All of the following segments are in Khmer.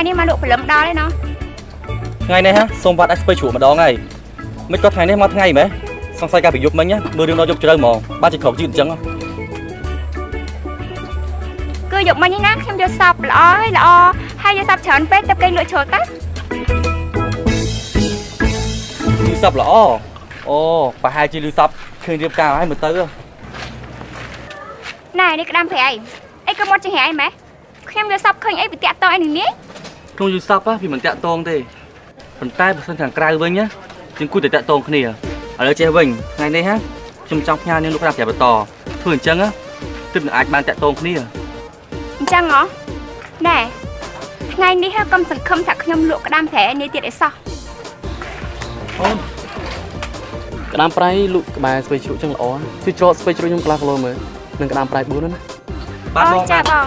ថ្ងៃនេះមកលក់ព្រលឹមដល់ឯណោះថ្ងៃនេះហ่ะសូមវត្តឲ្យស្ពៃជ្រក់ម្ដងហើយមិនក៏ថ្ងៃនេះមកថ្ងៃម៉េះសង្ស័យការប្រយុទ្ធមិញមើលរឿងដល់យប់ជ្រៅហ្មងបាទជាក្រោកយឺតអញ្ចឹងគឺយប់មិញនេះណាខ្ញុំយកសពល្អហើយល្អហើយយកសពច្រើនពេកទៅគេលក់ជ្រក់ទៅលឺសពល្អអូប្រហែលជាលឺសពឃើញរៀបការហើយមើលទៅណែនេះក្តាំប្រៃអីក៏មកចង្រៃម៉េះខ្ញុំយកសពឃើញអីវាតាក់តងអីនេះក្នុងយល់សពវាមិនតាក់តងទេប៉ុន្តែបើសិនខាងក្រៅវិញណាយើងគួរតែតាក់តងគ្នាឥឡូវចេះវិញថ្ងៃនេះហ่ะខ្ញុំចង់ផ្ញើនាងលោកក្តាំប្រាប់បន្តធ្វើអញ្ចឹងទើបនឹងអាចបានតាក់តងគ្នាអញ្ចឹងហ៎ណែថ្ងៃនេះកុំសង្ឃឹមថាខ្ញុំលក់ក្តាំប្រៃនេះទៀតអីសោះអូនក្តាំប្រៃលក់ក្បែរស្ពៃជ្រូកចឹងល្អជួយច្រកស្ពៃជ្រូកខ្ញុំកន្លះគីឡូមើលនឹងក្តាំប្រៃ4ណាបាទបងចាបង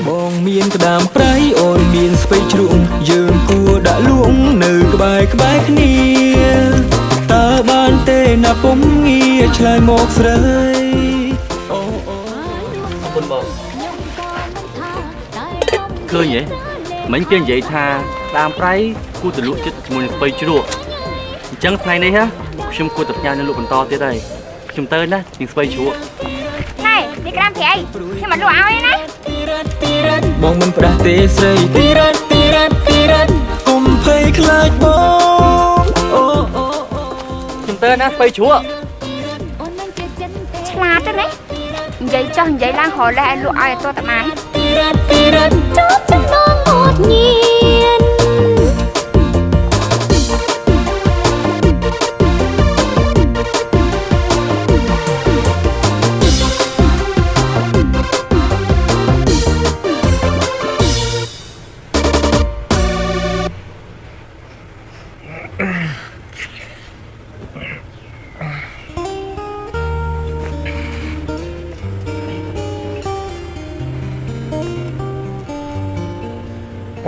បងមានក្តាមប្រៃអូនមានស្ពៃជ្រូកយើងគួរដាក់លួងនៅក្បែរក្បែរគ្នាតើបានទេណាពុំងារឆ្លើយមកស្រីអូអូអរគុណបងឃើញទេមិញគេនិយាយថាក្តាមប្រៃគួរទៅលក់ចិត្តជាមួយនឹងស្ពៃជ្រូកអញ្ចឹងថ្ងៃនេះហ่ะខ្ញុំគួរតែផ្ញើនឹងលក់បន្តទៀតហើយខ្ញុំទៅណានឹងស្ពៃជ្រូកណែនេះក្តាមប្រៃខ្ញុំមកលក់ឲ្យណាបងមិនផ្ដាស់ទេស្រីទីរ៉ាត់ទីរ៉ាត់ទីរ៉ាត់កុំភ័យខ្លាចបងអូអូខ្ញុំទៅណាស្ពៃជ្រក់ឆ្លាតទៅណានិយាយចោះនិយាយឡើងរលេះឲ្យលក់ឲ្យអត់តបានទីរ៉ាត់ទីរ៉ាត់ចប់ចំណងអត់ញៀន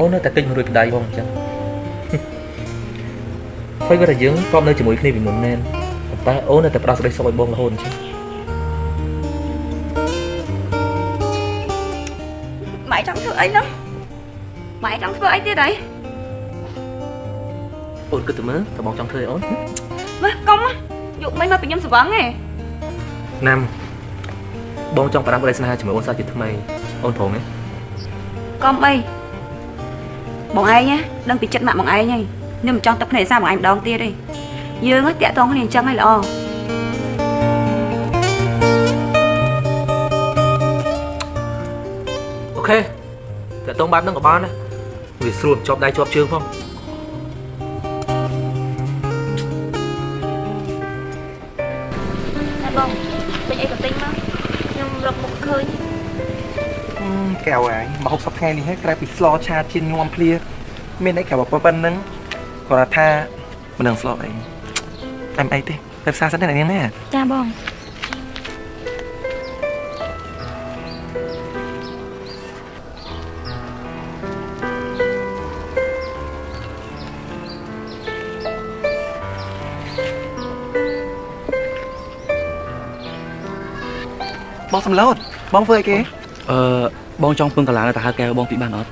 អូននៅតែកិច្ចមករួចប្តីបងអញ្ចឹងហើយវាតែយើងធ្លាប់នៅជាមួយគ្នាពីមុនមែនប៉ុន្តែអូននៅតែផ្ដល់សេចក្តីសុខឲ្យបងរហូតអញ្ចឹងម៉ែចង់ធ្វើអីនោះម៉ែចង់ធ្វើអីទៀតហើយអូនគិតទៅមើលតើបងចង់ធ្វើអីអូនមើលកុំយកមិញមកពីខ្ញុំស្វឹងឯងណាំបងចង់ផ្ដាំប្តីស្នេហាជាមួយអូនសាជាថ្មីអូនព្រមទេកុំអីបងឯងណាដឹងពីចិត្តម៉ាក់បងឯងហើយខ្ញុំមិនចង់ទឹកភ្នែកសាបងឯងម្ដងទៀតទេយើងតាក់ទងគ្នាអញ្ចឹងហើយល្អអូខេតាក់ទងបែបហ្នឹងក៏បានដែរវាស្រួលជាប់ដៃជាប់ជើងផងណែបងទិញអីក៏ទិញមកខ្ញុំរកមុខឃើញកែវឯងមក60ថ្ងៃនេះហើយក្រៅពីស្លឆាជៀនងំភ្លាមានអីក្រៅប៉ុណ្្នឹងគាត់ថាមិនដឹងស្លអីតែមិនអីទេទៅផ្សារសិនទេអ្នកនាងណាចាបងបងសំឡូតបងធ្វើអីគេបងចង់ពឹងកាឡាទៅហៅកែវបងទីបានអត់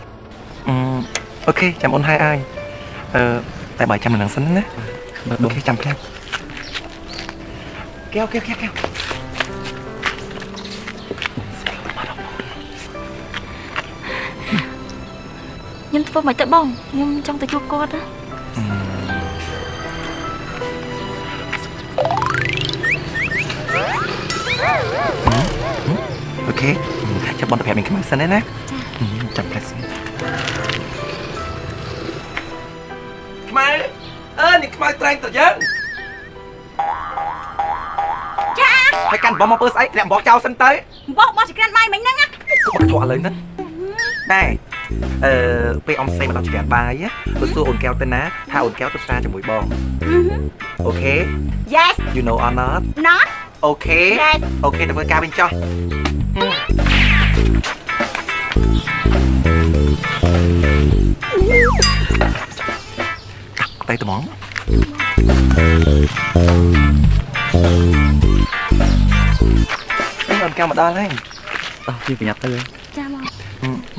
អូខេចាំអូនហៅឲ្យតែបើចាំនឹងសិនណាអូខេចាំភ្លាមកែវកែវកែវកែវខ្ញុំធ្វើមិនទៅបងខ្ញុំចង់ទៅជួបគាត់ណាអូខេចាំបងទៅប្រាប់មីងខ្មៅសិនណាចាំផ្លែសិនខ្មៅអើនេះខ្មៅត្រែងត្រយើងចាហើយកាន់បងមកពើស្អីធ្លាក់បោះចោលសិនទៅបោះបោះចក្រានបាយមិញហ្នឹងណាបោះធေါ်ឥឡូវហ្នឹងតែពេលអំសេមកដល់ចក្រានបាយទៅសួរអូនកែវទៅណាថាអូនកែវទៅផ្សារជាមួយបងអូខេ Yes You know or not Not អូខេ Yes អូខេទៅធ្វើការវិញចុះទៅត្មងនេះអូនកែវមកដល់ហើយ តោះជិះប្រញាប់ទៅ ចាម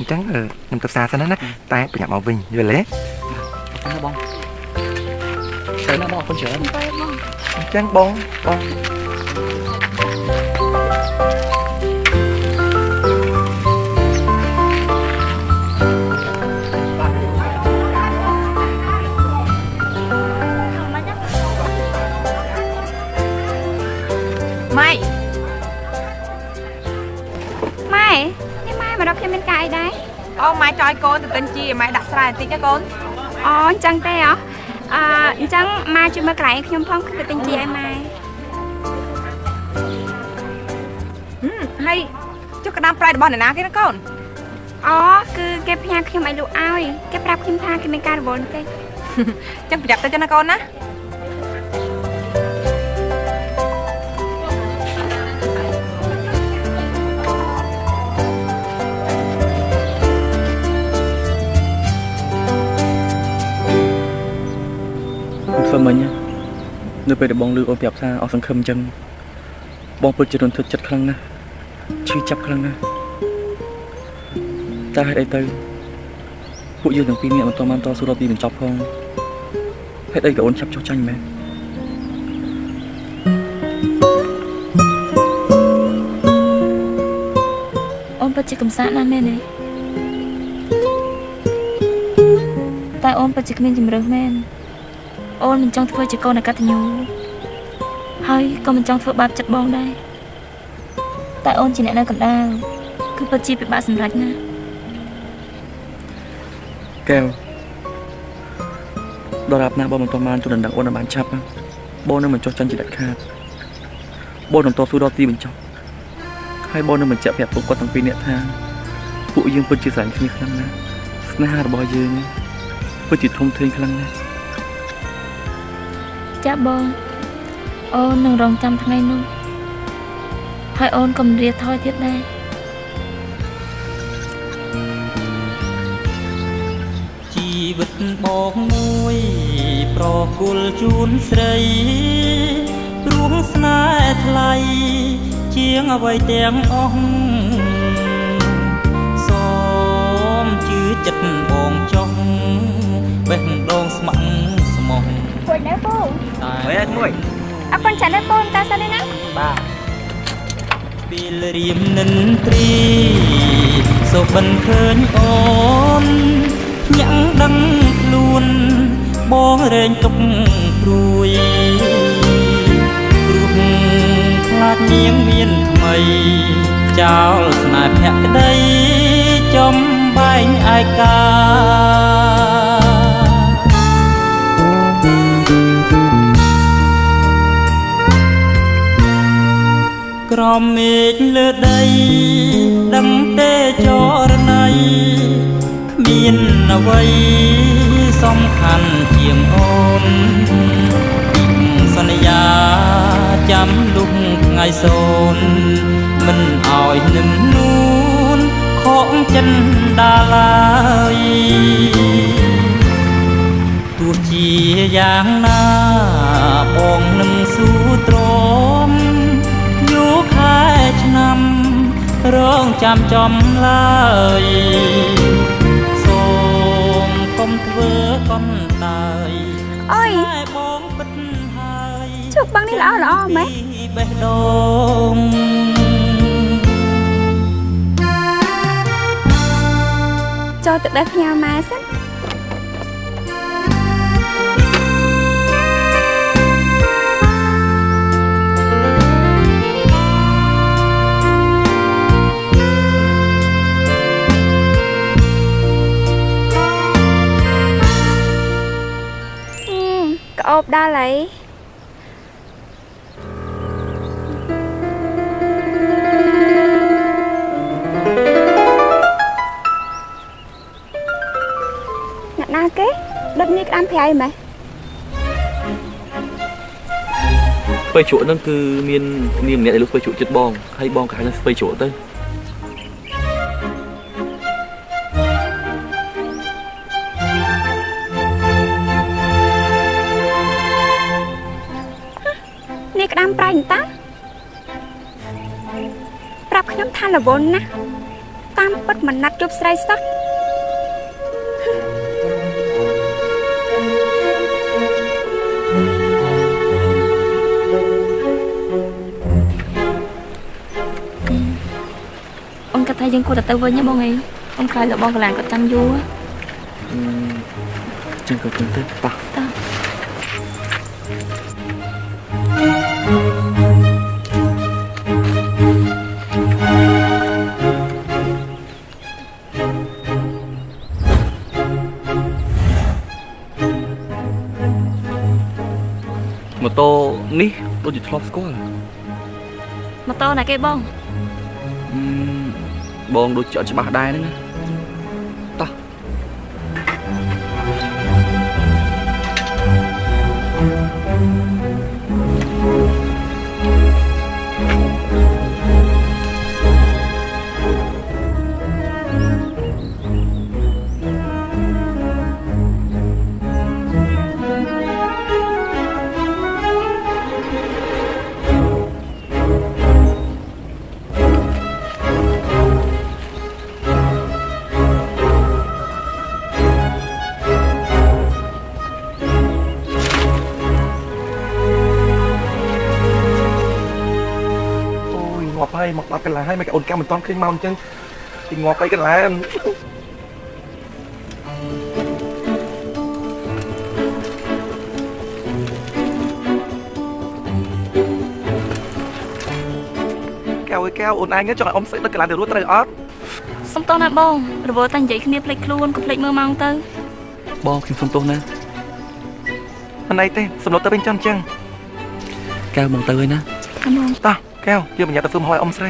ក អញ្ចឹងខ្ញុំទៅផ្សារសិនណាតែប្រញាប់មកវិញយល់ទេណាបងទៅណាបងអរគុណច្រើនបងអញ្ចឹងបងបងម៉ែម៉ែនេះម៉ែមករកខ្ញុំមានការអីដែរអូម៉ែចោយកូនទៅទិញជីម៉ែដាក់ស្រែបន្តិចណាកូនអូអញ្ចឹងទេហ៎អញ្ចឹងម៉ែជួយមើលកន្លែងខ្ញុំផងគឺទៅទិញជីឲ្យម៉ែហើយចុះក្តាមប្រៃរបស់អ្នកណាគេណាកូនអូគឺគេផ្ញើខ្ញុំឲ្យលក់ឲ្យគេប្រាប់ខ្ញុំថាគេមានការរវល់បន្តិចអញ្ចឹងប្រយ័ត្នទៅចុះណាកូនណាធ្វើមិញនៅពេលដែលបងលឺអូនប្រាប់ថាអស់សង្ឃឹមអញ្ចឹងបងពិតជារន្ធត់ចិត្តខ្លាំងណាស់ឈឺចាប់ខ្លាំងណាស់តែហេតុអីទៅពួកយើងទាំងពីរនាក់មិនទាន់បានតស៊ូដល់ទីបញ្ចប់ផងហេតុអីក៏អូនឆាប់ចុះចាញ់មែនអូនពិតជាកំសាកណាស់មែនទេតែអូនពិតជាគ្មានជម្រើសមែនអូនមិនចង់ធ្វើជាកូនអកតញ្ញូហើយក៏មិនចង់ធ្វើបាបចិត្តបងដែរតែអូនជាអ្នកនៅកណ្ដាលគឺពិតជាពិបាកសម្រេចណាស់កែវដល់រាប់ណាបងមិនទាន់បានជួយដណ្ដឹងអូនឲ្យបានឆាប់បងនឹងមិនចុះចាញ់ជាដាច់ខាតបងនឹងតស៊ូដល់ទីបញ្ចប់ហើយបងនឹងបញ្ជាក់ប្រាប់ពួកគាត់ទាំងពីរនាក់ថាពួកយើងពិតជាស្រឡាញ់គ្នាខ្លាំងណាស់ស្នេហារបស់យើងពិតជាធំធេងខ្លាំងណាស់ចាបងអូននឹងរងចាំថ្ងៃនោះហើយអូនក៏មិនរាថយទៀតដែរជីវិតបងមួយប្រគល់ជូនស្រីព្រោះស្នេហ៍ថ្លៃជាងអ្វីទាំងអស់សូមជឿចិត្តបងចង់បេះដូងស្ម័គ្រស្មោះពួយដែរពូអើយមួយអរគុណច្រើនណាស់ពូតាសិនទេណាបាទពេលរៀមនិន្ទ្រីសុបិនឃើញអូនញាក់ដឹងខ្លួនបងរែងទុកព្រួយព្រោះខ្លាចនាងមានថ្មីចោលស្នេហ៍ភក្តីចំបែងឯកាក្រមេឃលើដីដឹងទេចរណៃគ្មានអ្វីសំខាន់ជាងអូនសន្យាចាំលុះថ្ងៃសូនមិនអោយនឹមនួនខកចិនដាឡើយទោះជាយ៉ាងណាបងនឹងស៊ូទ្រាំយូរខែឆ្នាំរងចាំចំឡើយសូមកុំធ្វើកុំតើយអុយបងពិតហើយជប់បងនេះល្អល្អមែនបេះដូងចូលទៅដល់ផ្ញើម៉ែសិនក្អូបដល់ហើយអ្នកណាគេដុតនេះក្តាមប្រៃម៉េះស្ពៃជ្រក់ហ្នឹងគឺមាននាងម្នាក់ដែលលក់ស្ពៃជ្រក់ចិត្តបងហើយបងក៏ហៅថាស្ពៃជ្រក់ទៅនេះក្តាមប្រៃតាប្រាប់ខ្ញុំថារវល់ណាស់ តាមពិតមិនណាត់ជប់ស្រីសោះអូនគិតថាយើងគួរតែទៅវិញណាបងឯងអូនខ្លាចលោកបងកន្លងគាត់ចាំយូរចឹងក៏ចឹងទៅប៉ះតោះម៉ូតូនេះដូចជាធ្លាប់ស្គាល់ម៉ូតូណាគេបងបងដូចជាអត់ច្បាស់ដែរហ្នឹងណាតោះ មក10កន្លះហើយមកអូនកែមិនតាន់ឃើញមកអញ្ចឹងទីងាប់អីកន្លែងកែវអើយកែវអូនឯងចង់ឲ្យអ៊ំស្អីដល់កន្លែងទៅរត់ត្រូវអត់សុំទោសណាបងរវល់តែនិយាយគ្នាភ្លេចខ្លួនកុំភ្លេចមើលម៉ោងទៅបងខ្ញុំសុំទោសណាមិនអីទេសំឡុតទៅវិញចាំអញ្ចឹងកែវមកទៅហើយណាតោះកែវយើងប្រញាប់ទៅធ្វើម្ហូបឲ្យអ៊ំស្រី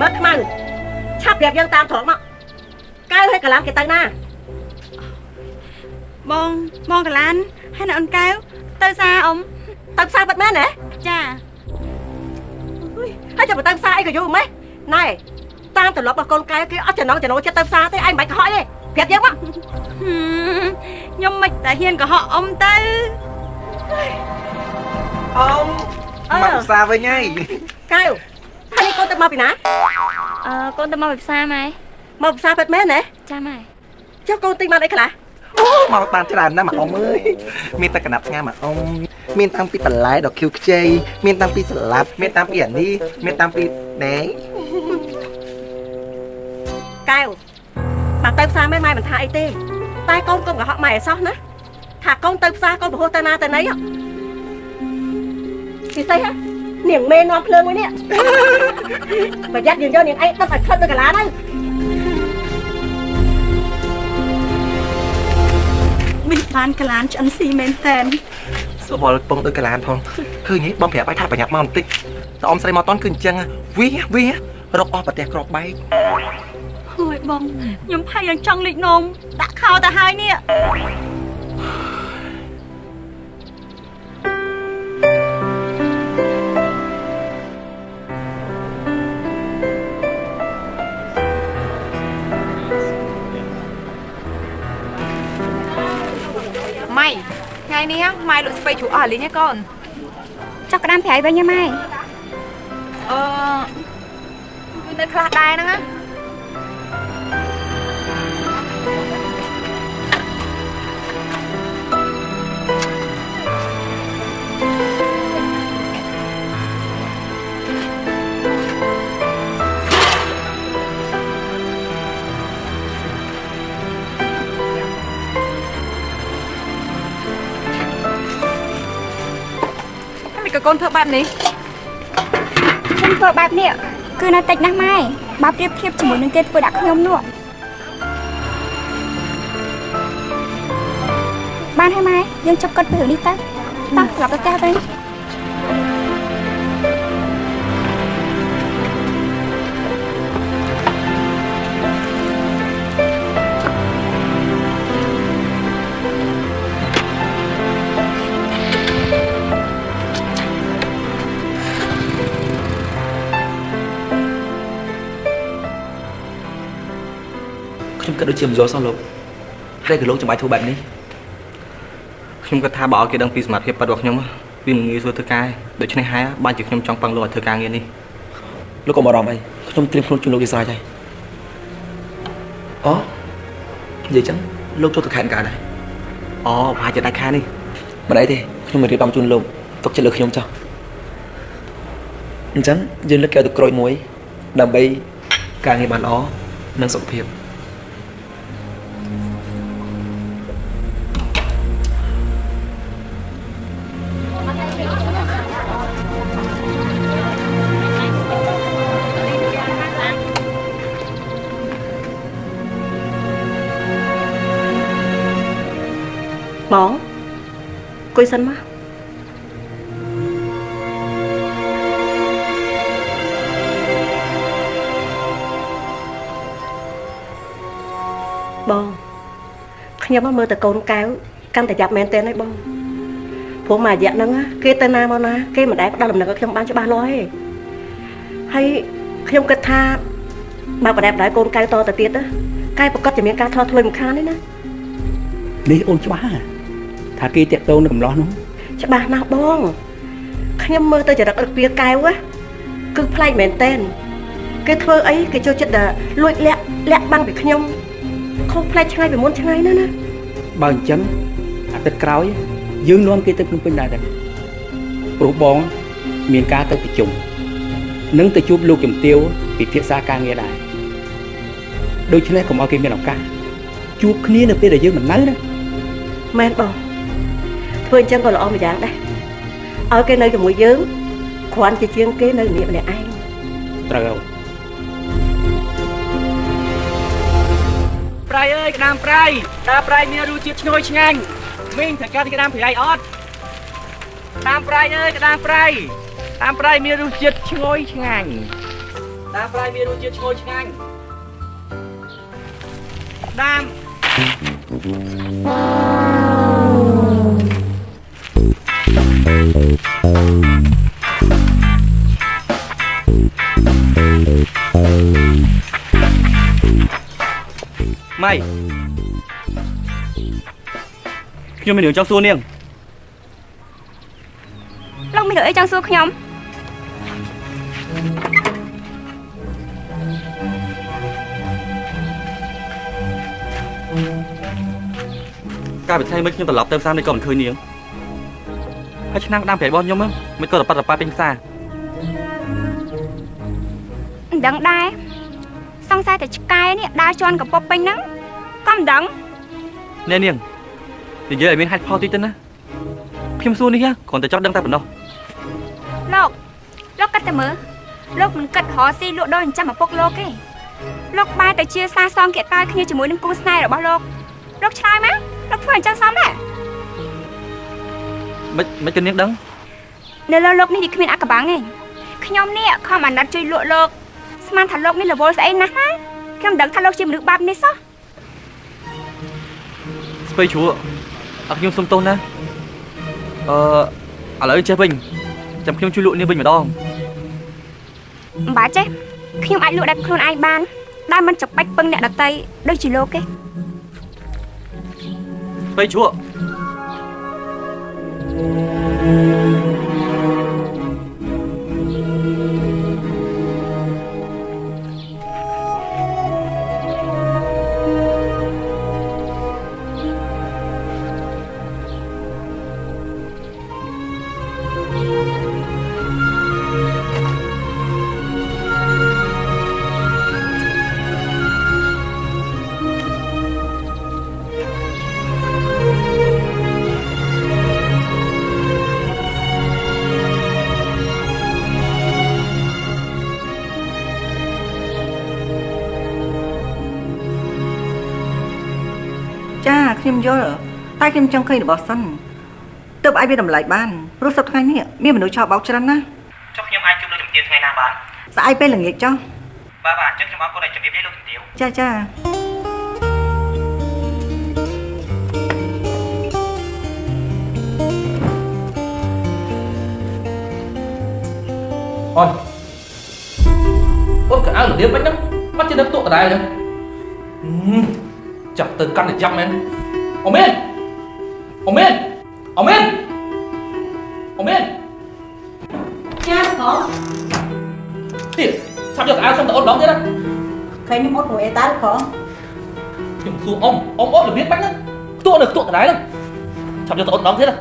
មើលខ្មៅឆាប់ប្រាប់យើងតាមត្រង់មកកែវហើយកន្លងគេទៅណាបងបងកលានហើយណាអូនកែវទៅផ្សារអ៊ំទៅផ្សារបាត់មែនហ៎ចាហើយចាំទៅផ្សារអីក៏យូរម៉េះណែតាមទម្លាប់របស់កូនកែវគេអត់ចំណងចំណូលចិត្តទៅផ្សារទេឯងមិនបាច់កុហកទេប្រាប់យើងមកខ្ញុំមិនតែហ៊ានកុហកអ៊ំទៅអ៊ំមកផ្សារវិញហើយកែវហើយនេះកូនទៅមកពីណាកូនទៅមកពីផ្សារម៉ែមកផ្សារពិតមែនណាចាម៉ែចុះកូនទិញបានអីខ្លះអូមកបានច្រើនណាស់ម៉ាអ៊ំអើយមានតែកណាត់ផ្ងាម៉ាអ៊ំមានតាំងពីបន្លែដល់ខៀវខ្ចីមានតាំងពីសាឡាត់មានតាំងពីអានេះមានតាំងពីណែកែវបើទៅផ្សារមែនម៉ែមិនថាអីទេតែកូនកុំកុហកម៉ែឲ្យសោះណាថាកូនទៅផ្សារកូនប្រហោះទៅណាទៅណីពិសេសហ៎នាងមេនាំភ្លើងមួយនេះប្រយ័ត្នយើងយកនាងឯងដឹកឲ្យខិតទៅកាឡាទៅមានបានកលានឆ្អិនស៊ីមែនតើសវលពងដូចកលានផងឃើញហីបងប្រាប់ឲ្យថាប្រញាប់មកបន្តិចតើអ៊ំស្រីមកតន់គឺអញ្ចឹងវីវីរកអស់ប្រទេសក្របបែកហើយបងខ្ញុំផៃយ៉ាងចង់លិចនំដាក់ខោទៅហើយនេះម៉ៃថ្ងៃនេះម៉ែលក់ស្ពៃជ្រូកអស់លីងហ៎កូនចុះក្តាមប្រៃវិញហ៎ម៉ែគឺនៅខ្លះដែរហ្នឹងណាកូនធ្វើបែបនេះខ្ញុំធ្វើបែបនេះគឺនៅតិចណាស់ម៉ែបើប្រៀបធៀបជាមួយនឹងគេធ្វើដាក់ខ្ញុំនោះបានហើយម៉ែយើងជប់គិតពីរឿងនេះទៅតោះត្រឡប់ទៅផ្ទះវិញ ខ្ញុំគិតដូចជាមិនយល់សោះលោកហ តែក៏លោកចាំបាច់ធ្វើបែបនេះខ្ញុំគិតថាបើឲ្យគេដឹងពីសមត្ថភាពពិតរបស់ខ្ញុំវាមិនងាយស្រួលធ្វើការដូច្នេះហើយបានជាខ្ញុំចង់ពឹងលោកឲ្យធ្វើការងារនេះលោកកុំបារម្ភអីខ្ញុំត្រៀមខ្លួនជូនលោកជាស្រេចហើយអូនិយាយចឹងលោកចូលទៅខេត្តកើតដែរអូប្រហែលជាដាច់ខែនេះមិនអីទេខ្ញុំមិនរៀបចំជូនលោកទុកចិត្តលើខ្ញុំចុះអញ្ចឹងយើងលើកកែវទៅក្រូចមួយដើម្បីការងារបានល្អនិងសុខភាពបងគួយសិនមកបងខ្ញុំមកមើលតែកូនកៅកាន់តែយ៉ាប់មែនទែនហើយបងព្រោះមួយរយៈហ្នឹងគេទៅណាមកណាគេមិនដែលផ្ដល់ដំណឹងឲ្យខ្ញុំបានច្បាស់លាស់ទេហើយខ្ញុំគិតថាបើបដែបដោយកូនកៅតទៅទៀតកែប្រកាសជាមានការថតធ្លុយមិនខានទេណានេះអូនច្បាស់ថាគេតាក់ទងនឹងកំឡោះនោះច្បាស់ណាស់បងខ្ញុំមើលទៅចរិតអឹកពៀកែវគឺប្លែកមែនទែនគេធ្វើអីគេចូលចិត្តតែលួចលាក់លាក់បាំងពីខ្ញុំខុសប្លែកឆ្ងាយពីមុនឆ្ងាយណាស់ណាបើអញ្ចឹងអាទិត្យក្រោយយើងនាំគេទៅភ្នំពេញដែរតែព្រោះបងមានការទៅប្រជុំនិងទៅជួបលោកជំទាវពិភាក្សាការងារដែរដូច្នេះកុំឲ្យគេមានឱកាសជួបគ្នានៅពេលដែលយើងមិននៅណាមែនបងធ្វើអញ្ចឹងក៏ល្អម្យ៉ាងដែរឲ្យគេនៅជាមួយយើងគ្រាន់ជាជាងគេនៅម្នាក់ម្នាក់ឯងត្រូវហើយប្រៃអើយក្តាមប្រៃតាប្រៃមានរសជាតិឈ្ងុយឆ្ងាញ់មីងត្រូវការក្តាមប្រៃអត់តាមប្រៃអើយក្តាមប្រៃតាមប្រៃមានរសជាតិឈ្ងុយឆ្ងាញ់តាមប្រៃមានរសជាតិឈ្ងុយឆ្ងាញ់តាមម៉ៃខ្ញុំមានរឿងចង់សួរនាងលោកមានរឿងអីចង់សួរខ្ញុំកាលពីថ្ងៃមិញខ្ញុំត្រឡប់ទៅផ្សារនេះក៏មិនឃើញនាងហើយឆ្នាំងដាំប្រៃរបស់ខ្ញុំមិនក៏រប៉ាត់រប៉ាត់ពេញផ្សារមិនដឹងដែរសង្ស័យតែឆ្កែនេះដើរជន់កពប់ពេញហ្នឹងក៏មិនដឹងណែនាងនិយាយឲ្យមានហេតុផលតិចទៅណាខ្ញុំសួរនេះគ្រាន់តែចង់ដឹងតែប៉ុណ្ណោះលោកលោកគិតតែមើលលោកមិនគិតរកស៊ីលក់ដូរចិញ្ចឹមឪពុកលោកទេលោកបែរទៅជាសាសងគៀកតាយគ្នាជាមួយនឹងគូស្នេហ៍របស់លោកលោកឆ្លើយមកលោកធ្វើអញ្ចឹងសមដែរមិនក៏នាងដឹងនៅលើលោកនេះវាគ្មានអកបាំងទេខ្ញុំនេះខំអាណិតជួយលក់លោកស្មានថាលោកនេះរវល់ស្អីណាស់ណាខ្ញុំមិនដឹងថាលោកជាមនុស្សបាបនេះសោះស្ពៃជ្រក់អត់ខ្ញុំសុំទោសណាឥឡូវចេះវិញចាំខ្ញុំជួយលក់នេះវិញម្ដងមិនបាច់ទេខ្ញុំអាចលក់ដល់ខ្លួនឯងបានដែលមិនចាំបាច់ពឹងអ្នកដទៃដូចជាលោកទេស្ពៃជ្រក់ ខ្ញុំយល់តែខ្ញុំចង់ឃើញរបស់សិនទើបអាចវាតម្លៃបានព្រោះសប្តាហ៍ថ្ងៃនេះមានមនុស្សឆោបបោកច្រើនណាស់ចុះខ្ញុំអាចជួបលោកជំទាវថ្ងៃណាបានស្អែកពេលល្ងាចចុះបាទបាទអញ្ចឹងខ្ញុំអរគុណឲ្យជំរាបលាលោកជំទាវចាចាអូនអូនកៅអៅរបៀបមិនហ្នឹងមិនជានឹកទក់ដដែលចឹង ចាក់ទៅកាន់តែយ៉ាប់មែនអូមែនអូមែនអូមែនអូមែនចាបងនេះឆាប់យកអាវខ្ញុំទៅអូនដងទៀតណាឃើញខ្ញុំអត់ព្រោះអេតាបងខ្ញុំសួរអ៊ំអ៊ំអត់របៀបបាច់ហ្នឹងខ្ទក់នៅខ្ទក់ដដែលហ្នឹងឆាប់យកទៅអូនដងទៀតណា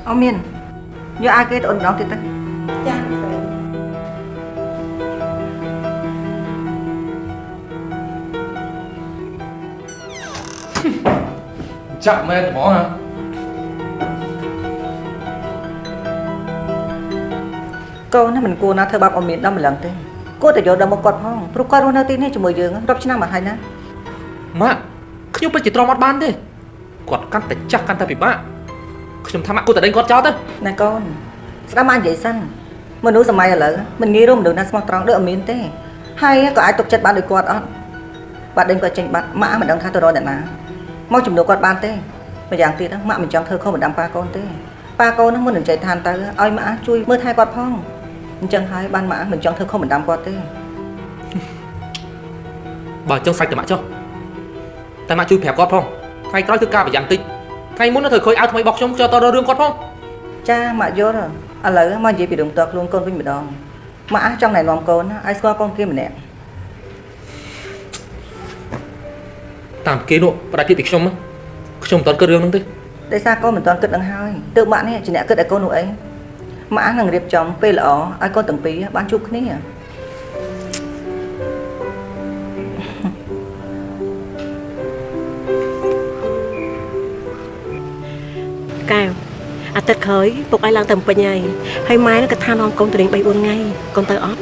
អ៊ំមានយកអាវគេទៅអូនដងទៀតទៅចាចាក់មែនហ្មងហ៎កូនណាមិនគួរណាធ្វើបាបអ៊ំមានដល់ម្លឹងទេគួរតែយល់ដល់មកគាត់ផងព្រោះគាត់រស់នៅទីនេះជាមួយយើងរាប់ឆ្នាំមកហើយណាម៉ាក់ខ្ញុំពិតជាទ្រាំអត់បានទេគាត់កាន់តែចាស់កាន់តែពិបាកខ្ញុំថាម៉ាក់គួរតែដេញគាត់ចោលទៅណាកូនស្ដាប់ម៉ាក់និយាយសិនមនុស្សសម័យឥឡូវមិនងាយរកមនុស្សណាស្មោះត្រង់ដូចអ៊ំមានទេហើយក៏អាចទុកចិត្តបានដូចគាត់អត់បាត់ដេញគាត់ចេញបាត់ម៉ាក់មិនដឹងថាទៅរកអ្នកណាមកជំនួសគាត់បានទេម្យ៉ាងទៀតម៉ាក់មិនចង់ធ្វើខុសបណ្ដាំប៉ាកូនទេប៉ាកូននឹងមុននឹងចែកឋានទៅឲ្យម៉ាក់ជួយមើលថែគាត់ផងអញ្ចឹងហើយបានម៉ាក់មិនចង់ធ្វើខុសបណ្ដាំគាត់ទេបើអញ្ចឹងសាច់តែម៉ាក់ចុះតែម៉ាក់ជួយប្រាប់គាត់ផងថ្ងៃក្រោយគឺការប្រយ័ត្នតិចថ្ងៃមុនត្រូវឃើញអាវថ្មីរបស់ខ្ញុំចូលតររឿងគាត់ផងចាម៉ាក់យល់ឥឡូវមកនិយាយពីរឿងផ្ទាល់ខ្លួនកូនវិញម្ដងម៉ាក់ចង់ណែនាំកូនឲ្យស្គាល់កូនគេម្នាក់តាមគេនោះផ្ដាច់ទៀតពីខ្ញុំខ្ញុំមិនទាន់គិតរឿងហ្នឹងទេដោយសារកូនមិនទាន់គិតនឹងហើយទើបម៉ាក់នេះជាអ្នកគិតឲ្យកូននោះអីម៉ាក់នឹងរៀបចំពេលល្អឲ្យកូនទាំងពីរបានជួបគ្នាកែវអាទិត្យក្រោយពុកឲ្យឡើងទៅពេញហើយហើយម៉ែនឹងក៏ថានាំកូនទៅលេង3 4ថ្ងៃកូនទៅអត់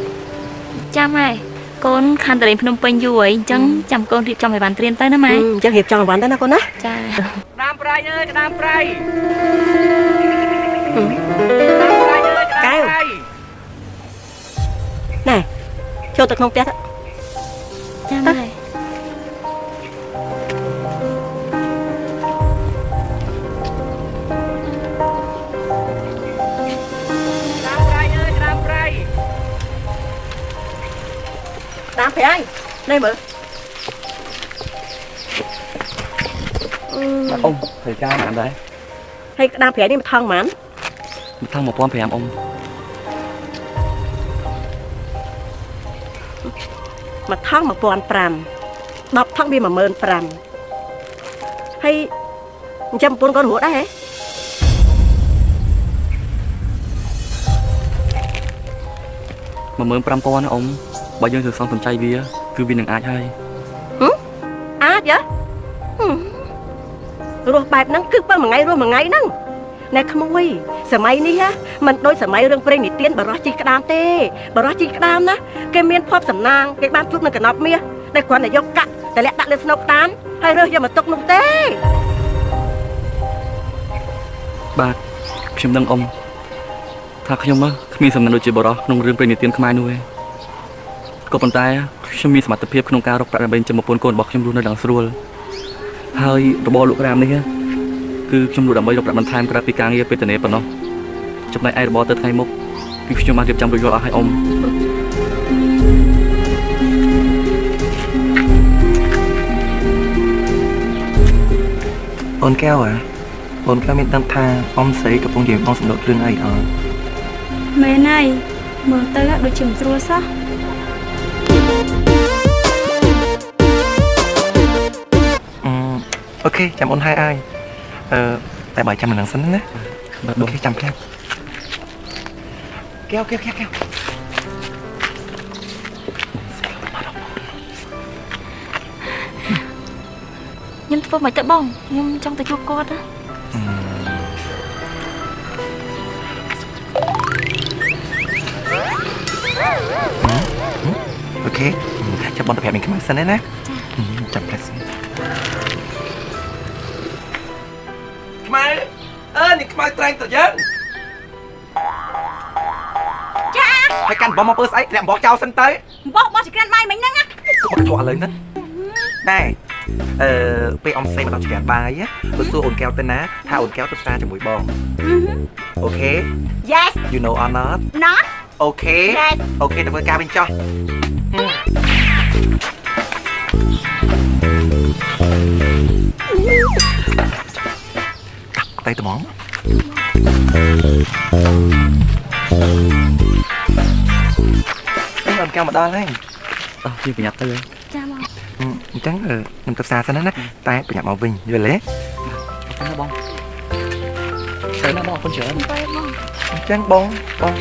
ចាម៉ែកូនខានទៅលេងភ្នំពេញយូរហើយអញ្ចឹងចាំកូនរៀបចំឲ្យបានត្រៀមទៅណាម៉ែអញ្ចឹងរៀបចំឲ្យបានទៅណាកូនណាចាក្តាមប្រៃអើយក្តាមប្រៃកែវណែចូលទៅក្នុងផ្ទះទៅចាម៉ែតាមប្រៃនេះមើលអ៊ំត្រូវការប៉ុន្មានដែរហើយក្តាមប្រៃនេះមួយថងប៉ុន្មានមួយថង1500អ៊ំមួយថង1500 10ថងវា15000ហើយអញ្ចឹងប្រពន្ធកូនរត់ដែរហ៎15000ណាអ៊ំបើយើងធ្វើសងសំចៃវាគឺវានឹងអាចហើយអាចហ៎រស់បែបហ្នឹងគឺបើមួយថ្ងៃរស់មួយថ្ងៃហ្នឹងណែក្មួយសម័យនេះមិនដូចសម័យរឿងព្រេងនិទានបរោះជីក្តាមទេបរោះជីក្តាមណាគេមានភ័ព្វសំណាងគេបានជួបនឹងកណប់មាសដែលគ្រាន់តែយកកាក់តែលាក់ដាក់លើស្នូកក្តាមហើយរើសយកមកទុកនោះទេបាទខ្ញុំដឹងអ៊ំថាខ្ញុំគ្មានសំណាងដូចជាបរោះក្នុងរឿងព្រេងនិទានខ្មែរនោះទេក៏ប៉ុន្តែខ្ញុំមានសមត្ថភាពក្នុងការរកប្រាក់ដើម្បីចិញ្ចឹមប្រពន្ធកូនរបស់ខ្ញុំរស់នៅឡើងស្រួលហើយរបរលក់ក្រាមនេះគឺខ្ញុំលក់ដើម្បីរកប្រាក់បន្ថែមក្រៅពីការងារពេលតនេប៉ុណ្ណោះចំណែកឯរបរទៅថ្ងៃមុខគឺខ្ញុំបានរៀបចំរួចរាល់អស់ហើយអ៊ំអូនកែវអូនកែវមានដឹងថាអ៊ំស្រីកំពុងនិយាយបងសម្លុតរឿងអីអត់មែនហើយមើលទៅដូចជាមិនស្រួលសោះអូខេចាំអូនហើយហើយតែបើចាំមិននឹងសិនណាអូខេចាំភ្លាមកែវកែវកែវកែវខ្ញុំធ្វើមិនទៅបងខ្ញុំចង់ទៅជួបគាត់ណាអូខេចាំបងទៅប្រាប់មីងខ្មៅសិនណាចាំផ្លែសិនខ្មៅអើនេះខ្មៅត្រែងត្រយើងចាហើយកាន់បោះមកពើស្អីលាក់បោះចោលសិនទៅបោះបោះចក្រានបាយមិញហ្នឹងណាបោះធေါ်ឥឡូវហ្នឹងតែពេលអ៊ំស្រីមកដល់ចក្រានបាយបើសួរអូនកែវទៅណាថាអូនកែវទៅផ្សារជាមួយបងអូខេ Yes You know or not Not OK OK ទៅធ្វើការវិញចុះទៅត្មងអូនកែវមកដល់ហើយអោះជាប្រញាប់ទៅចាបងអញ្ចឹងខ្ញុំទៅផ្សារសិនណាតែប្រញាប់មកវិញយល់ទេទៅបងទៅណាបងអរគុណច្រើនអញ្ចឹងបងបង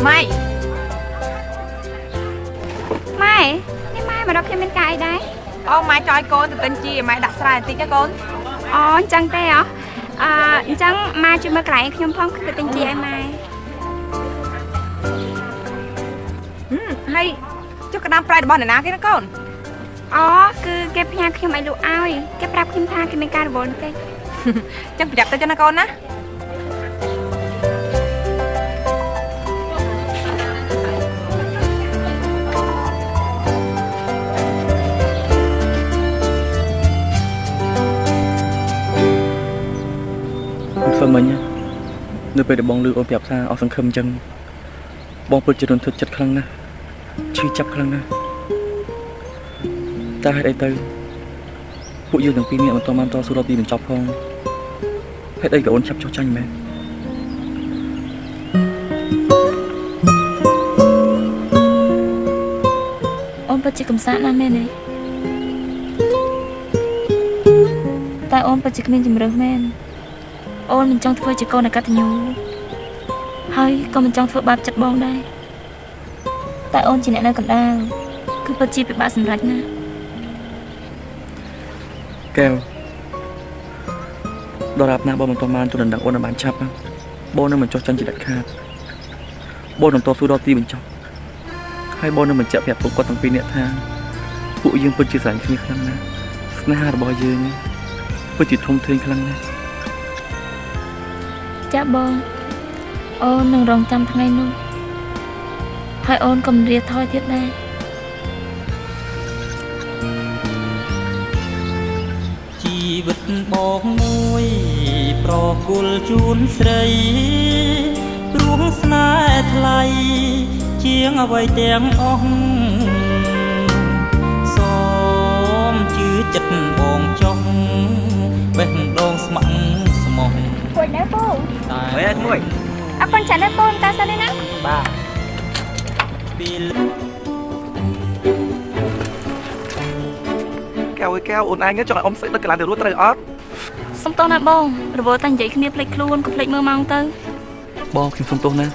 ម៉ែម៉ែនេះម៉ែមករកខ្ញុំមានការអីដែរអូម៉ែចោយកូនទៅទិញជីម៉ែដាក់ស្រែបន្តិចណាកូនអូអញ្ចឹងទេហ៎អញ្ចឹងម៉ែជួយមើលកន្លែងខ្ញុំផងគឺទៅទិញជីឲ្យម៉ែហើយចុះក្តាមប្រៃរបស់អ្នកណាគេណាកូនអូគឺគេផ្ញើខ្ញុំឲ្យលក់ឲ្យគេប្រាប់ខ្ញុំថាគេមានការរវល់បន្តិចអញ្ចឹងប្រយ័ត្នទៅចុះណាកូនណាធ្វើមិញនៅពេលដែលបងលឺអូនប្រាប់ថាអស់សង្ឃឹមអញ្ចឹងបងពិតជារន្ធត់ចិត្តខ្លាំងណាស់ឈឺចាប់ខ្លាំងណាស់តែហេតុអីទៅពួកយើងទាំងពីរនាក់មិនទាន់បានតស៊ូដល់ទីបញ្ចប់ផងហេតុអីក៏អូនឆាប់ចុះចាញ់មែនអូនពិតជាកំសាកណាស់មែនទេតែអូនពិតជាគ្មានជម្រើសមែនអូនមិនចង់ធ្វើជាកូនអកតញ្ញូហើយក៏មិនចង់ធ្វើបាបចិត្តបងដែរតែអូនជាអ្នកនៅកណ្ដាលគឺពិតជាពិបាកសម្រេចណាស់កែវដល់រាប់ណាបងមិនទាន់បានទូដណ្ដឹងអូនឲ្យបានឆាប់បងនឹងមិនចោះចាញ់ជាដាច់ខាតបងនឹងតស៊ូដល់ទីបញ្ចប់ហើយបងនឹងបញ្ជាក់ប្រាប់ពួកគាត់ទាំងពីរនាក់ថាពួកយើងពិតជាស្រឡាញ់គ្នាខ្លាំងណាស់ស្នេហារបស់យើងពិតជាធំធេងខ្លាំងណាស់ចាបងអូននឹងរងចាំថ្ងៃនោះហើយអូនក៏មិនរៀថយទៀតដែរជីវិតបងមួយប្រគល់ជូនស្រីព្រោះស្នេហ៍ថ្លៃជាងអ្វីទាំងអស់សូមជឿចិត្តបងចង់បេះដូងស្ម័គ្រស្មោះពួយដែរពូអេក្មួយអរគុណច្រើនណាស់ពូតាសិនទេណាបាទកែវកែវអូនឯងចង់ឲ្យអ៊ំស្អីដឹកកន្លងទៅរួចត្រូវអត់សុំទោសណាបងរវល់តែនិយាយគ្នាភ្លេចខ្លួនកុំភ្លេចមើលម៉ោងទៅបងខ្ញុំសុំទោសណា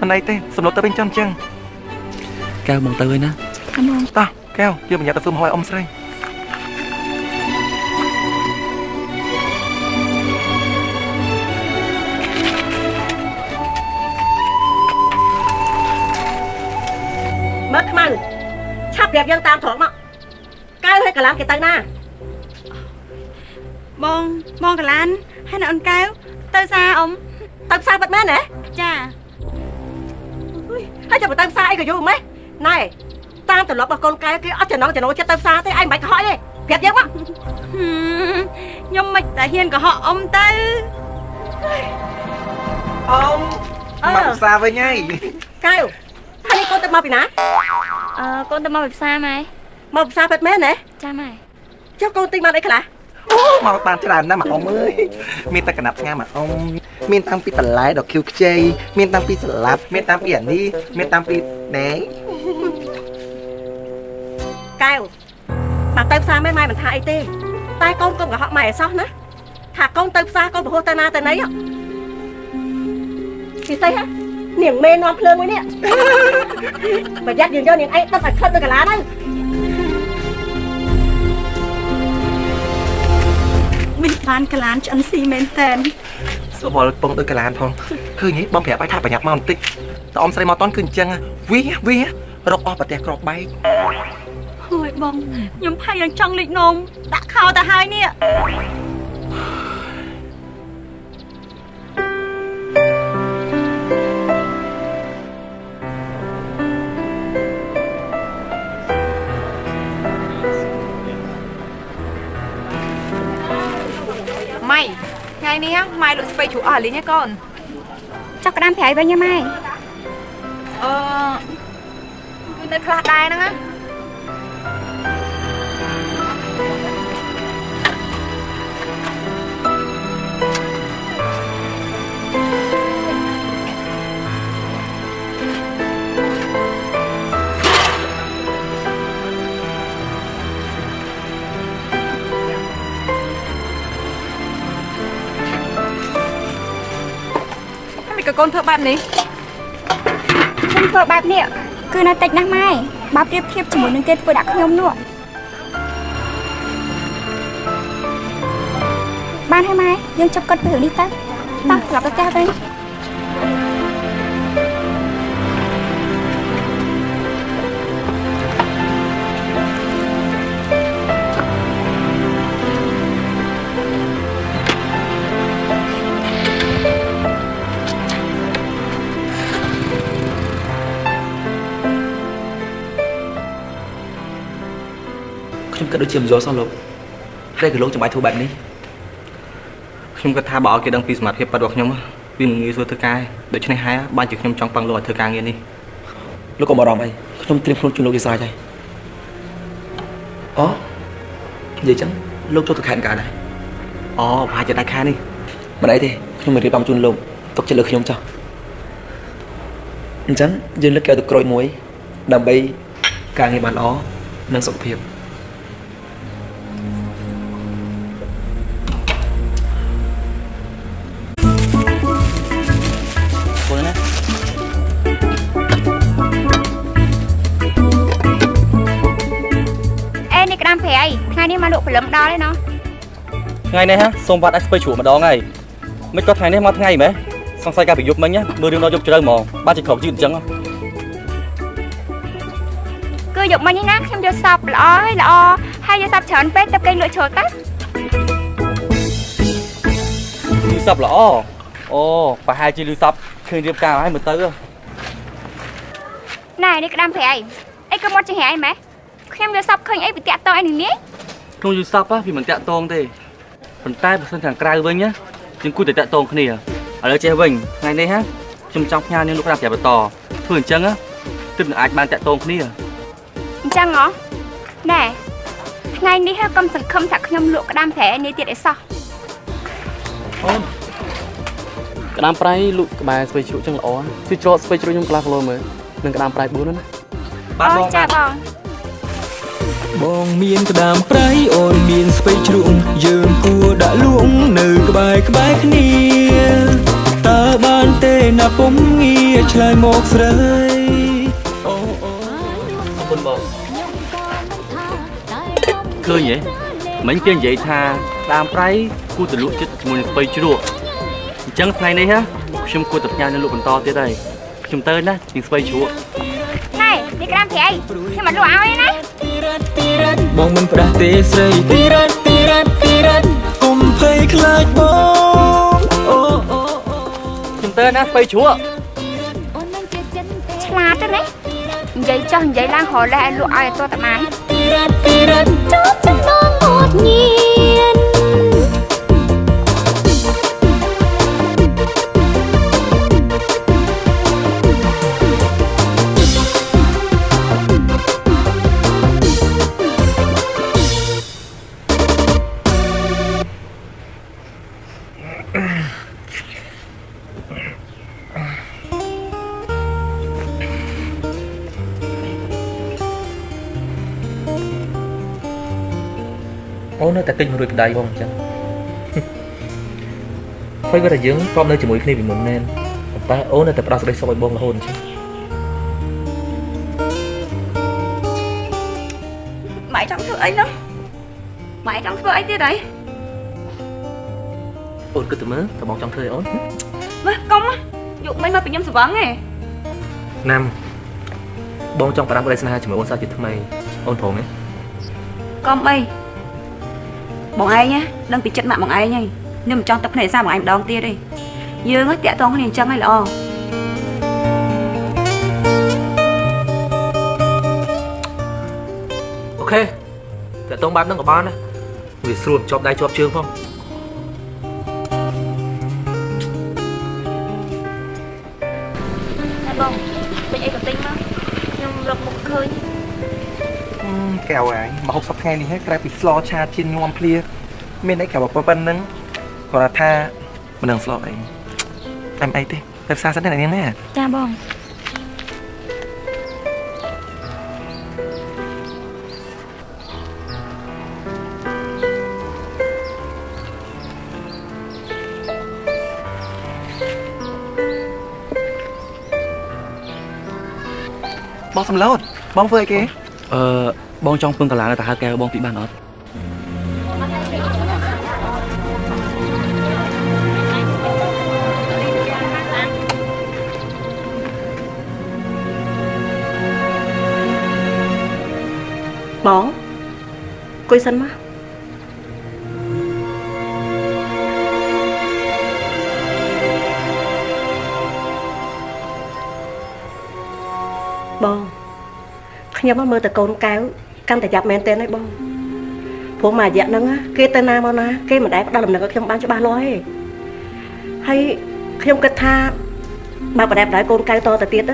មិនអីទេសំឡុតទៅវិញចាំអញ្ចឹងកែវបងទៅហើយណាតោះកែវយើងប្រញាប់ទៅធ្វើម្ហូបឲ្យអ៊ំស្រីមើលខ្មៅឆាប់ប្រាប់យើងតាមត្រង់មកកែវហើយកលានគេទៅណាបងបងកលានហើយនៅអូនកែវទៅផ្សារអ៊ំទៅផ្សារបាត់មែនហ៎ចាហើយចាំទៅផ្សារអីក៏យូរម៉េះណែតាមទម្លាប់របស់កូនកែវគេអត់ចំណងចំណូលចិត្តទៅផ្សារទេឯងមិនបាច់កុហកទេប្រាប់យើងមកខ្ញុំមិនតែហ៊ានកុហកអ៊ំទៅអ៊ំមកផ្សារវិញហើយកែវហើយនេះកូនទៅមកពីណាកូនទៅមកពីផ្សារម៉ែមកផ្សារពិតមែនទេចាម៉ែចុះកូនទិញបានអីខ្លះអូមកបានច្រើនណាស់ម៉ាក់អ៊ំអើយមានតែកណាត់ផ្ងាម៉ាក់អ៊ំមានតាំងពីបន្លែដ៏ខៀវខ្ចីមានតាំងពីស្លាប់មានតាំងពីអានេះមានតាំងពីណែកែវបើទៅផ្សារមែនម៉ែមិនថាអីទេតែកូនកុំកុហកម៉ែឲ្យសោះណាថាកូនទៅផ្សារកូនប្រហោះទៅណាទៅណីពិសេសហ៎នាងមេនាំភ្លើងមួយនេះប្រយ័ត្នយើងយកនាងឯងដឹកឲ្យខិតទៅកាឡាទៅមានបានកលានឆ្អិនស៊ីមែនតើសវលពងដូចកលានផងឃើញហីបងប្រាប់ឲ្យថាប្រញាប់មកបន្តិចតើអ៊ំស្រីមកតន់គឺអញ្ចឹងវីរកអស់ប្រទេសក្របបែកហើយបងខ្ញុំផៃយ៉ាងចង់លិចនំដាក់ខោទៅហើយនេះ ថ្ងៃនេះម៉ែលក់ស្ពៃជ្រូកអស់លីងហ៎កូនចុះក្តាមប្រៃវិញហ៎ម៉ែអឺគឺនៅខ្លះដែរហ្នឹងណាកូនធ្វើបែបនេះខ្ញុំធ្វើបែបនេះគឺនៅតិចណាស់ម៉ែបើប្រៀបធៀបជាមួយនឹងគេធ្វើដាក់ខ្ញុំនោះបានហើយម៉ែយើងជប់គិតពីរឿងនេះទៅតោះត្រឡប់ទៅផ្ទះវិញខ្ញុំគិតដូចជាមិនយល់សោះលោកតែក៏លោកចាំបាច់ធ្វើបែបនេះខ្ញុំគិតថាបើឲ្យគេដឹងពីសមត្ថភាពពិតរបស់ខ្ញុំវាមិនងាយស្រួលធ្វើការដូច្នេះហើយបានជាខ្ញុំចង់ពឹងលោកឲ្យធ្វើការងារនេះលោកកុំបារម្ភអីខ្ញុំត្រៀមខ្លួនជូនលោកជាស្រេចហើយអូនិយាយចឹងលោកចូលទៅខេត្តកាដែរអូប្រហែលជាដាច់ខែនេះមិនអីទេខ្ញុំមិនរៀបចំជូនលោកទុកចិត្តលើខ្ញុំចុះអញ្ចឹងយើងលើកកែវទៅក្រូចមួយដើម្បីការងារបានល្អនិងសុខភាពថ្ងៃនេះមកលក់ព្រលឹមដល់ហើយណោះថ្ងៃនេះហ่ะសូមវត្តឲ្យស្ពៃជ្រក់ម្ដងហើយមិនក៏ថ្ងៃនេះមកថ្ងៃម៉េះសង្ស័យកាលពីយប់មិញមើលរឿងដល់យប់ជ្រៅហ្មងបានជាក្រោកយឺតអញ្ចឹងគឺយប់មិញនេះណាខ្ញុំយកសពល្អហើយល្អហើយយកសពច្រើនពេកទៅគេលក់ជ្រៅតាលឺសពល្អអូប្រហែលជាលឺសពឃើញរៀបការហើយមើលទៅណែនេះក្តាមប្រៃអីក៏មកចង្រៃម៉េះខ្ញុំយកសពឃើញអីវាតាក់តងអីនេះនេះក្នុងយូសពវាមិនតាក់ទងទេប៉ុន្តែបើសិនខាងក្រៅវិញយើងគួរតែតាក់ទងគ្នាឥឡូវចេះវិញថ្ងៃនេះហ่ะខ្ញុំចង់ផ្ញើនាងលោកក្តាមប្រាប់បន្តធ្វើអញ្ចឹងទើបនឹងអាចបានតាក់ទងគ្នាអញ្ចឹងហ៎ណែថ្ងៃនេះកុំសង្ឃឹមថាខ្ញុំលក់ក្តាមប្រៃនេះទៀតអីសោះអូនក្តាមប្រៃលក់ក្បែរស្ពៃជ្រូកចឹងល្អជួយច្រកស្ពៃជ្រូកខ្ញុំកន្លះគីឡូមើលនឹងក្តាមប្រៃ4ណាបាទបងចាបងបងមានក្តាមប្រៃអូនមានស្ពៃជ្រូកយើងគួរដាក់លួងនៅក្បែរក្បែរគ្នាតើបានទេណាពុំងារឆ្លើយមកស្រីអូអូអរគុណបងឃើញទេមិញគេនិយាយថាក្តាមប្រៃគួរទៅលក់ចិត្តជាមួយនឹងស្ពៃជ្រូកអញ្ចឹងថ្ងៃនេះហ่ะខ្ញុំគួរតែផ្ញើនៅលក់បន្តទៀតហើយខ្ញុំទៅណានឹងស្ពៃជ្រូកណែនេះក្តាមប្រៃខ្ញុំមកលក់ឲ្យណាបងមិនផ្ដាស់ទេស្រីទីរ៉ាត់ទីរ៉ាត់ទីរ៉ាត់កុំភ័យខ្លាចបងអូអូខ្ញុំទៅណាស្ពៃជ្រូកឆ្លាតទៅណានិយាយចោះនិយាយឡើងរលេះឲ្យលក់ឲ្យតតបានទីរ៉ាត់ទីរ៉ាត់ចប់ចំណងមាត់ញៀនអូននៅតែទិញមករួចប្តីបងអញ្ចឹងហើយវាតែយើងធ្លាប់នៅជាមួយគ្នាពីមុនមែនប៉ុន្តែអូននៅតែផ្ដល់សេចក្តីសុខឲ្យបងរហូតអញ្ចឹងម៉ែចង់ធ្វើអីនោះម៉ែចង់ធ្វើអីទៀតហើយអូនគិតទៅមើលតើបងចង់ធ្វើអីអូនមើលកុំយកមិញមកពីខ្ញុំស្វឹងឯងណាំបងចង់ផ្ដាំប្តីស្នេហាជាមួយអូនសាជាថ្មីអូនព្រមទេកុំអីបងឯងណាដឹងពីចិត្តម៉ាក់បងឯងហើយខ្ញុំមិនចង់ទឹកភ្នែកសាបងឯងម្ដងទៀតទេយើងតាក់ទងគ្នាអញ្ចឹងហើយល្អអូខេតាក់ទងបែបហ្នឹងក៏បានដែរវាស្រួលជាប់ដៃជាប់ជើងផង បងទិញអីក៏ទិញមកខ្ញុំរកមុខឃើញកែវឯងមក60ថ្ងៃនេះហើយក្រៅពីស្លឆាជៀនងំភ្លាមានអីក្រៅប៉ុណ្្នឹងគាត់ថាមិនដឹងស្លអីតែមិនអីទេទៅផ្សារសិនណានាងណាចាបងបងសំឡូតបងធ្វើអីគេបងចង់ពឹងកាឡានៅតាហើកែវបងទីបានអត់បងអង្គុយសិនមកបងខ្ញុំមើលតែកូនកែវកាន់តែយ៉ាប់មែនទែនហើយបងព្រោះមួយរយៈហ្នឹងគេទៅណាមកណាគេមិនដែលផ្ដល់ដំណឹងឲ្យខ្ញុំបានច្បាស់លាស់ទេហើយខ្ញុំគិតថាបើបដែបដោយកូនកែវតទៅទៀត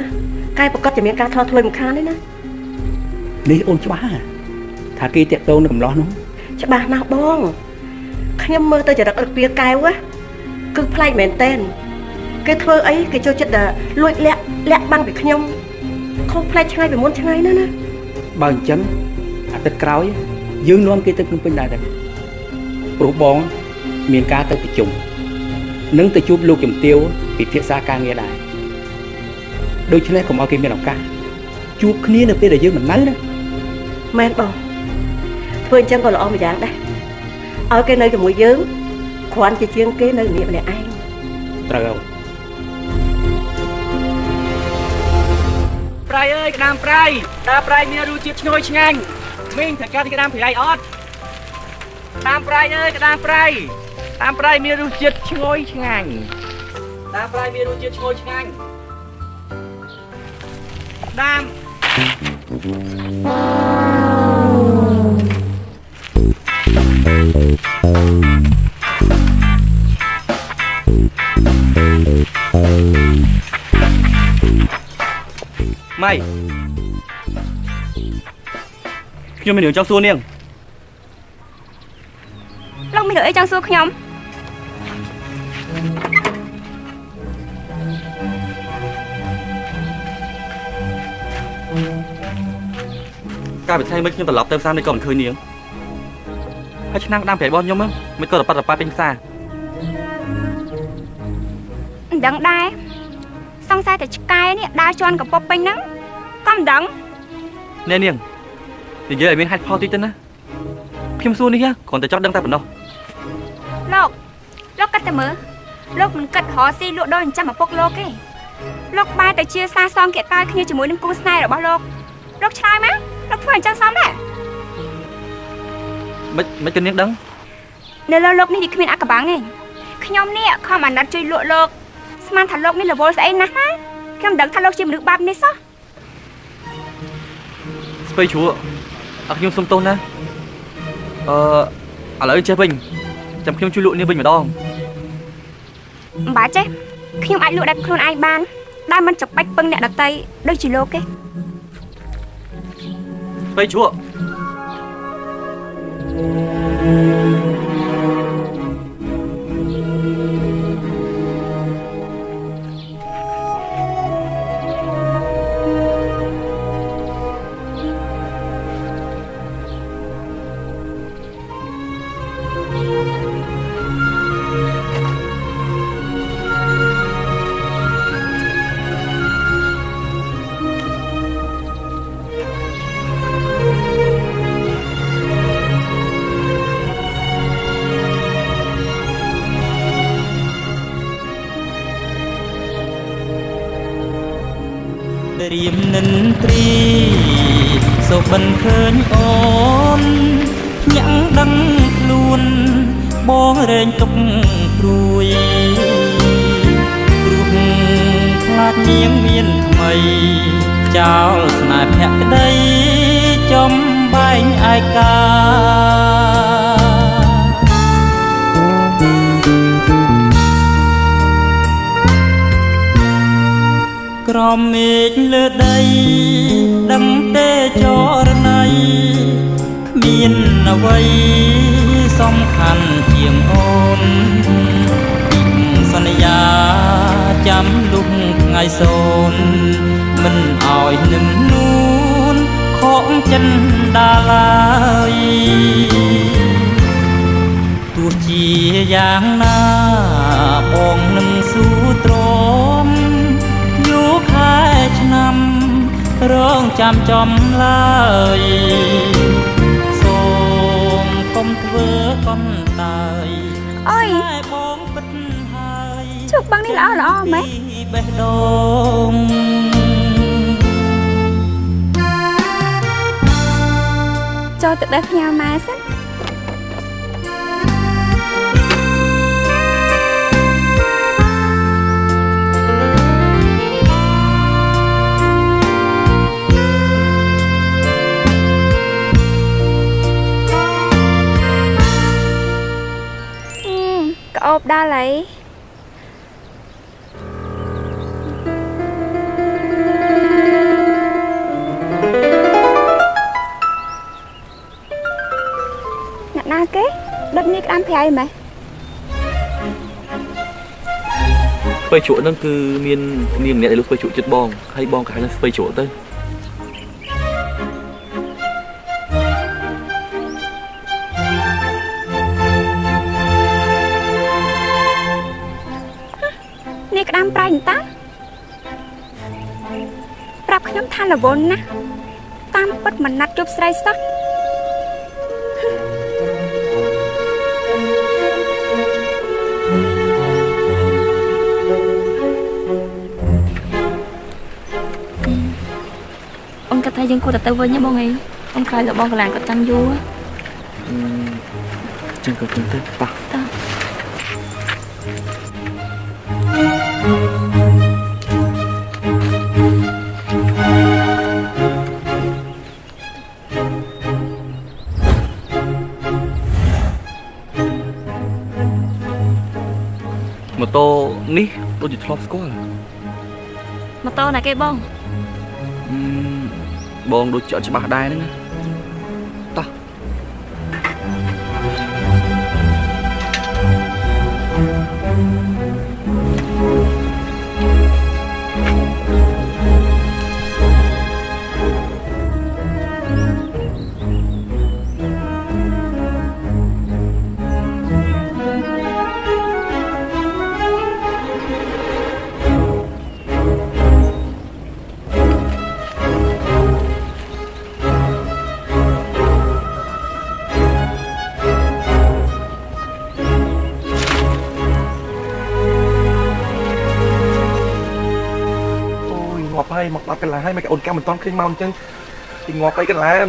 កែប្រកាសជាមានការថោះធ្លុយមិនខានទេណានេះអូនច្បាស់ថាគេតាក់ទងនឹងកំឡោះនោះច្បាស់ណាស់បងខ្ញុំមើលទៅចរិតរឹកពីកែវគឺប្លែកមែនទែនគេធ្វើអីគេចូលចិត្តតែលួចលាក់លាក់បាំងពីខ្ញុំខុសប្លែកឆ្ងាយពីមុនឆ្ងាយណាស់ណាបើអញ្ចឹងអាទិត្យក្រោយយើងនាំគេទៅភ្នំពេញដែរទៅព្រោះបងមានការទៅប្រជុំនិងទៅជួបលោកជំទាវពិភាក្សាការងារដែរដូច្នេះកុំឲ្យគេមានឱកាសជួបគ្នានៅពេលដែលយើងមិននៅណាមែនបងធ្វើអញ្ចឹងក៏ល្អម្យ៉ាងដែរឲ្យគេនៅជាមួយយើងគ្រាន់ជាជាងគេនៅម្នាក់ម្នាក់ឯងត្រូវហើយប្រៃអើយក្តាមប្រៃតាប្រៃមានរសជាតិឈ្ងុយឆ្ងាញ់មីងត្រូវការក្តាមប្រៃអត់តាមប្រៃអើយក្តាមប្រៃតាមប្រៃមានរសជាតិឈ្ងុយឆ្ងាញ់តាមប្រៃមានរសជាតិឈ្ងុយឆ្ងាញ់តាមម៉ៃខ្ញុំមានរឿងចង់សួរនាងលោកមានរឿងអីចង់សួរខ្ញុំកាលពីថ្ងៃមិញខ្ញុំត្រឡប់ទៅផ្សារនេះក៏មិនឃើញនាងហើយឆ្នាំងដាំប្រៃរបស់ខ្ញុំមិនក៏រប៉ាត់រប៉ាត់ពេញផ្សារមិនដឹងដែរសង្ស័យតែឆ្កែនេះដើរជន់កពប់ពេញហ្នឹងក៏មិនដឹងណែនាងនិយាយឲ្យមានហេតុផលតិចទៅណាខ្ញុំសួរនេះគ្រាន់តែចង់ដឹងតែប៉ុណ្ណោះលោកលោកគិតតែមើលលោកមិនគិតរកស៊ីលក់ដូរចិញ្ចឹមឪពុកលោកទេលោកបែរទៅជាសាសងគេតាគ្នាជាមួយនឹងគូស្នេហ៍របស់លោកលោកឆ្លើយមកលោកធ្វើអញ្ចឹងសមដែរមិនក៏នាងដឹងនៅលើលោកនេះវាគ្មានអកបាំងទេខ្ញុំនេះខំអាណិតជួយលក់លោកស្មានថាលោកនេះរវល់ស្អីណាស់ណាខ្ញុំមិនដឹងថាលោកជាមនុស្សបាបនេះសោះស្ពៃជ្រក់អរខ្ញុំសុំទោសណាឥឡូវចេះវិញចាំខ្ញុំជួយលក់នេះវិញម្ដងមិនបាច់ទេខ្ញុំអាចលក់ដល់ខ្លួនឯងបានដែលមិនចាំបាច់ពឹងអ្នកដទៃដូចជាលោកទេស្ពៃជ្រក់ រៀមនិន្ទ្រីសុបិនឃើញអូនភ្ញាក់ដឹងខ្លួនបងរែងទុកព្រួយព្រោះខ្លាចនាងមានថ្មីចោលស្នេហ៍ភក្តីចំបែងឯកាក្រ ក្រោមមេឃលើដីដឹងទេចរណៃគ្មានអ្វីសំខាន់ជាងអូនសន្យាចាំលុះថ្ងៃសូនមិនអោយនឹងនួនខកចិនដាឡើយទោះជាយ៉ាងណាបងនឹងស៊ូទ្រាំយូរខែឆ្នាំរងចាំចំឡើយសូមកុំធ្វើកុំតើយអុយបងពិតហើយជប់បងនេះល្អល្អម៉េចបេះដូងចូលទៅដល់ផ្ញើម៉ែសិនក្អូបដល់ហើយអ្នកណាគេដុតនេះក្តាមប្រៃម៉េះស្ពៃជ្រក់ហ្នឹងគឺមាននាងម្នាក់ដែលលក់ស្ពៃជ្រក់ចិត្តបងហើយបងក៏ហៅថាស្ពៃជ្រក់ទៅនេះក្តាមប្រៃតាប្រាប់ខ្ញុំថារវល់ណាស់តាមពិតមិនណាត់ជប់ស្រីសោះអូនគិតថាយើងគួរតែទៅវិញណាបងឯងអូនខ្លាចលោកបងកន្លងគាត់ចាំយូរចឹងក៏ចឹងទៅប៉ះតោះម៉ូតូនេះដូចជាធ្លាប់ស្គាល់ម៉ូតូណាគេបងបងដូចជាអត់ច្បាស់ដែរហ្នឹងណាតោះ មក10កន្លះហើយមកអូនកាមិនតន់ឃើញមកអញ្ចឹងទីងាប់អីកន្លែង